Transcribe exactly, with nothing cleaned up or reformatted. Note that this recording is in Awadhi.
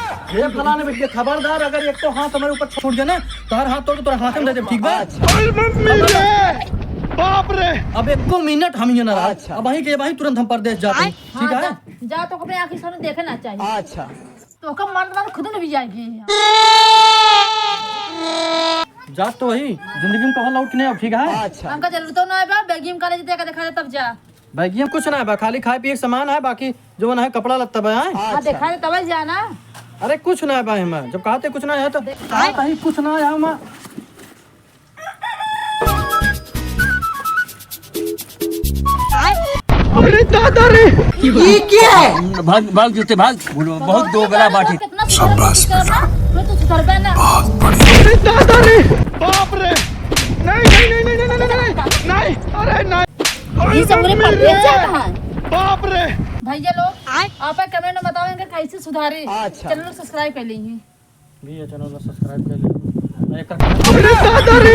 हे फलाने बेटिया, खबरदार, अगर एक तो हाथ हमारे ऊपर छूट जाए ना, तो हर हाथ तोड़ के तोरा हाथ में दे दे, ठीक बा? अच्छा। अरे मम्मी रे, बाप रे। अब एको मिनट हम ये ना रहा। अच्छा। अब वहीं के वहीं तुरंत हम परदेस जाते हैं, ठीक हाँ, है? जा, जा, तो अपने आँखी सामने देखे ना चाहिए। अच्छा। तो ओकर मन, मन खुद न भी जाएगी। जात तो वही, जिंदगी में कहो लौट के नहीं आओ, ठीक है? अच्छा। हमका जरूरतो ना है बा, बैगिया में काले जते का देखा दे तब जा। बैगिया में कुछ ना है बा, खाली खाए पिए के सामान है, बाकी जो ना है कपड़ा लत्ता बा, हैं? हाँ, अच्छा। देखा दे तब जा ना। अरे कुछ ना है बा, हम जब कहते कुछ ना है तो देख- कहा कहीं कुछ ना है हम। अरे दादा रे! ये क्या है? भाग, भाग जूते, भाग। बहुत दोगला बाटे। कितना सुधर शाबाश बेटा। तू तो सुधरबे ना। बहुत बढ़िया। अरे दादा रे! बाप रे! नहीं, नहीं, नहीं, अरे नहीं। अरे ये सब मेरे मम्मी पत्ते रे! जाता है। बाप रे! भैया लोग, आप comment में बताओ इनका कैसे सुधारे। अच्छा। Channel को subscribe कर लीजिए। भैया channel को subscribe कर लीजिए। अरे दादा रे!